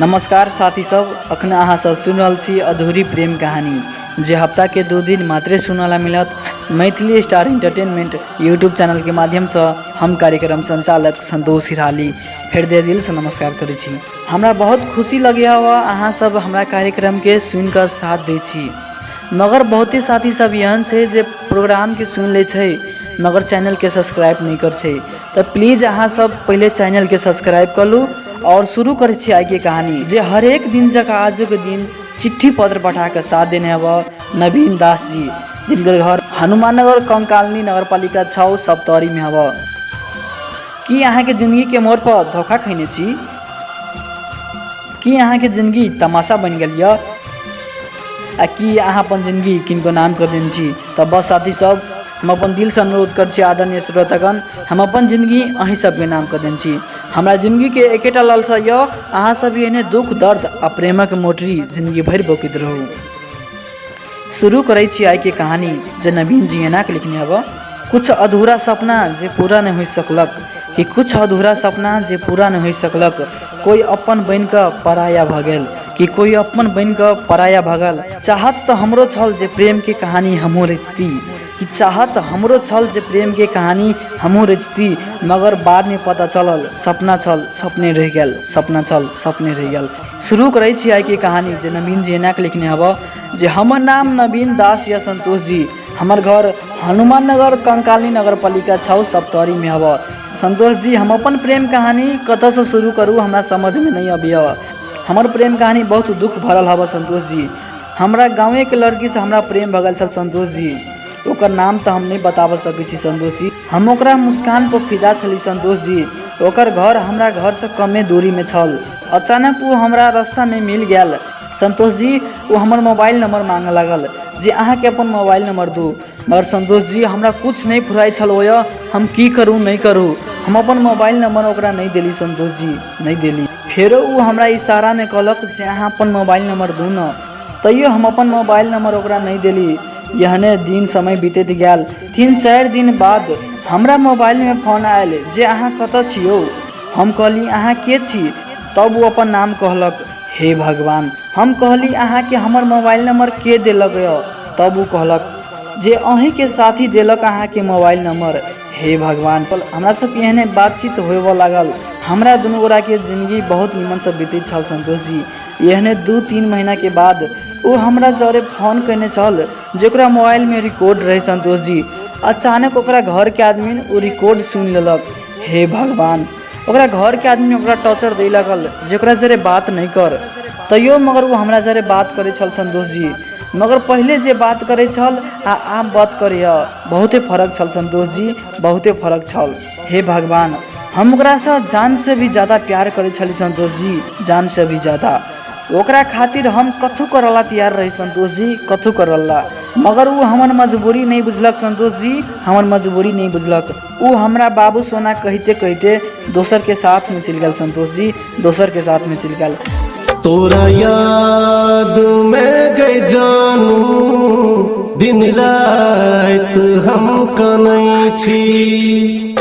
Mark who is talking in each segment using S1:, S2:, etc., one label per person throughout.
S1: नमस्कार साथी सब, अखन अहाँ सब सुनि रहल छी अधूरी प्रेम कहानी, जे हफ्ता के 2 दिन मात्रे सुनला मिलत Maithili star entertainment YouTube channel के माध्यम से। हम कार्यक्रम संचालक संतोष हिराली हृदय दिल से नमस्कार करै छी। हमरा बहुत खुशी लगैया अहाँ सब हमरा कार्यक्रम के सुनि कऽ साथ दै छी, मगर बहुते साथी सब एहन छै जे प्रोग्राम के सुनि लै छै मगर चैनल के सब्सक्राइब नहि कर छै। तऽ प्लीज अहाँ सब पहिले चैनल के सब्सक्राइब कर लू और शुरू करै छी आइके कहानी, जे हरेक दिन जकाँ आजुके दिन चिट्ठी पत्र पठा कऽ साथ देने हब नवीन दास जी, जिनकर घर हनुमाननगर कंकालनी नगरपालिका 6 सप्तरीमे हब। की अहाँके जिंदगीके मोड़ पर धोखा खैने छी? की अहाँके जिंदगी तमाशा बनि गेल यऽ? आ की अहाँ अपन जिंदगी किनको नाम कऽ देने छी? तऽ बस साथी सब, हम अपन दिलसँ अनुरोध करै छी आदरणीय श्रोतागण, हम अपन जिंदगी अहीं सबके नाम कऽ देने छी। हमरा जिंदगीके एकेटा लालसा यऽ, अहाँ सब एहने दुख दर्द आ प्रेमक मोटरी जिंदगी भरि बौकैत रहू। शुरू करै छी आइके कहानी, जे नवीन जी एना के लिखने हब। कुछ अधूरा सपना जे पूरा नहि होइ सकलक, कि कुछ अधूरा सपना जे पूरा नहि होइ सकलक, कोइ अपन बनि कऽ पराया भऽ गेल, कि कोइ अपन बनि कऽ पराया भऽ गेल। चाहत तऽ हमरो छल जे प्रेमके कहानी हमहूँ रचती, कि चाहत हमरो छल जे प्रेमके कहानी हमहूँ रचती, मगर बादमे पता चलल सपना छल सपने रहि गेल, सपना छल सपने रहि गेल। शुरू करै छी आइके कहानी, जे नवीन जी एना के लिखने हब, जे हमर नाम नवीन दास या संतोष जी, हमर घर हनुमान नगर कंकाली नगरपालिका 6 सप्तरीमे हब। संतोष जी, हम अपन प्रेम कहानी कतऽसँ शुरू करू हमरा समझमे नहि अबैए। हमर प्रेम कहानी बहुत दुख भरल हब संतोष जी। हमरा गाँवेके लड़कीसँ हमरा प्रेम भऽ गेल छल संतोष जी। ओकर नाम तऽ हम नहि बताबऽ सकै छी संतोष जी। हम ओकरा मुस्कान पर फिदा छली संतोष जी। ओकर घर हमरा घरसँ कमे दूरीमे छल। अचानक ओ हमरा रास्तामे मिल गेल संतोष जी। ओ हमर मोबाइल नंबर मांगऽ लागल जे अहाँके अपन मोबाइल नंबर दू। मगर संतोष जी, हमरा कुछ नहि फुराइ छल ओय, हम की करू नहि करू। हम अपन मोबाइल नंबर ओकरा नहि देली संतोष जी, नहि देली। फेरो ओ हमरा इशारामे कहलक जे अहाँ अपन मोबाइल नंबर दू ने। तैयो हम अपन मोबाइल नंबर ओकरा नहि देली। एहने दिन समय बीतैत गेल। 3-4 दिन बाद हमरा मोबाइलमे फोन आयल जे अहाँ कतऽ छी यौ? हम कहली अहाँ के छी? तब ओ अपन नाम कहलक। हे भगवान! हम कहली अहाँके हमर मोबाइल नंबर के देलक यऽ? तब ओ कहलक जे अहीँके साथी देलक अहाँके मोबाइल नंबर। हे भगवान! हमरा सबके एहने बातचीत होबऽ लागल। हमरा दुनू गोटाके जिनगी बहुत निमनसँ बीतैत छल संतोष जी। एहने 2-3 महीनाके बाद ओ हमरा जरे फोन कयने छल, जे ओकरा मोबाइलमे रिकॉर्ड रहै संतोष जी। अचानक ओकरा घरके आदमी ओ रिकॉर्ड सुनि लेलक। हे भगवान! ओकरा घरके आदमी ओकरा टॉर्चर दै लागल जे ओकरा जरे बात नहि कर। तैयो मगर ओ हमरा जरे बात करै छल संतोष जी। मगर पहिले जे बात करै छल आ आब बात करैए बहुते फरक छल संतोष जी, बहुते फरक छल। हे भगवान! हम ओकरासँ जानसँ भी ज्यादा प्यार करै छली संतोष जी, जानसँ भी ज्यादा। ओकरा खातिर हम कथू करला तैयार रही संतोष जी, कथू करला। मगर ओ हमर मजबूरी नहि बुझलक संतोष जी, हमर मजबूरी नहि बुझलक। ओ हमरा बाबू सोना कहिते कहिते दोसरके साथमे चलि गेल संतोष जी, दोसरके साथमे चलि गेल।
S2: तोरा याद में गई जानू दिन रात हम कनै छी,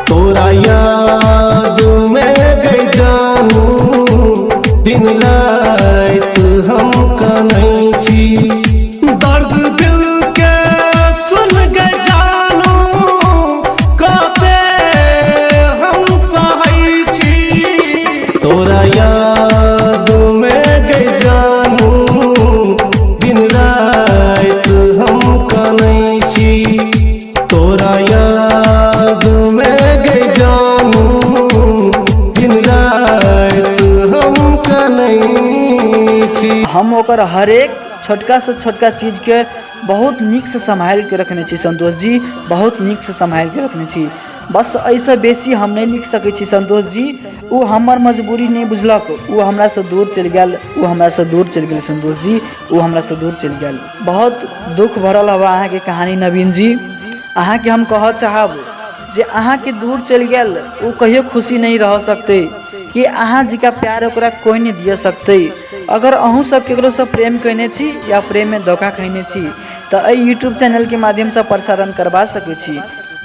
S2: तोरा याद में गई जानू दिन रात हम कनै छी, दर्द दिल के सुन गे जानू कते हम सहै छी, तोरा याद में गे जानू दिन रात हम कनै छी, तोरा याद में गे जानू दिन रात हम कनै छी।
S1: हम ओकर हरेक छोटका से छोटका चीजके बहुत नीकसँ सम्हालिके रखने छी संतोष जी, बहुत नीकसँ सम्हालिके रखने छी। बस एहिसँ बेसी हम नहि लिख सकै छी संतोष जी। ओ हमर मजबूरी नहि बुझलक, ओ हमरासँ दूर चलि गेल, ओ हमरासँ दूर चलि गेल संतोष जी, ओ हमरासँ दूर चलि गेल। बहुत दुख भरल हवा अहाँके कहानी नवीन जी। अहाँके हम कहऽ चाहब जे अहाँके दूर चलि गेल ओ कहियो खुशी नहि रह सकतै, कि अहाँ जिका प्यार ओकरा कोइ नहि दिअ सकतै। अगर अहूँ सब केकरोसँ प्रेम कयने छी या प्रेममे धोखा खयने छी तऽ एहि यूट्यूब चैनलके माध्यमसँ प्रसारण करबा सकै छी।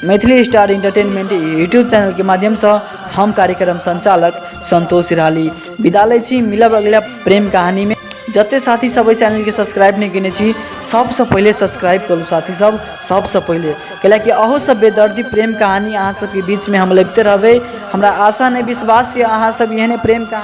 S1: मैथिली स्टार इंटरटेनमेंट यूट्यूब चैनलके माध्यमसँ हम कार्यक्रम संचालक संतोष सिरहाली विदा लै छी। मिलब अगिला प्रेम कहानीमे। जते साथी सब एहि चैनलके सब्सक्राइब नहि केने छी, सबसँ पहिले सब्सक्राइब करू साथी सब, सबसँ पहिले, कैलाकि अहू सब बेदर्दी प्रेम कहानी अहाँ सबके बीचमे हम लबिते रहबै। हमरा आशा नहि, विश्वास यऽ अहाँ सब एहने प्रेम कहानी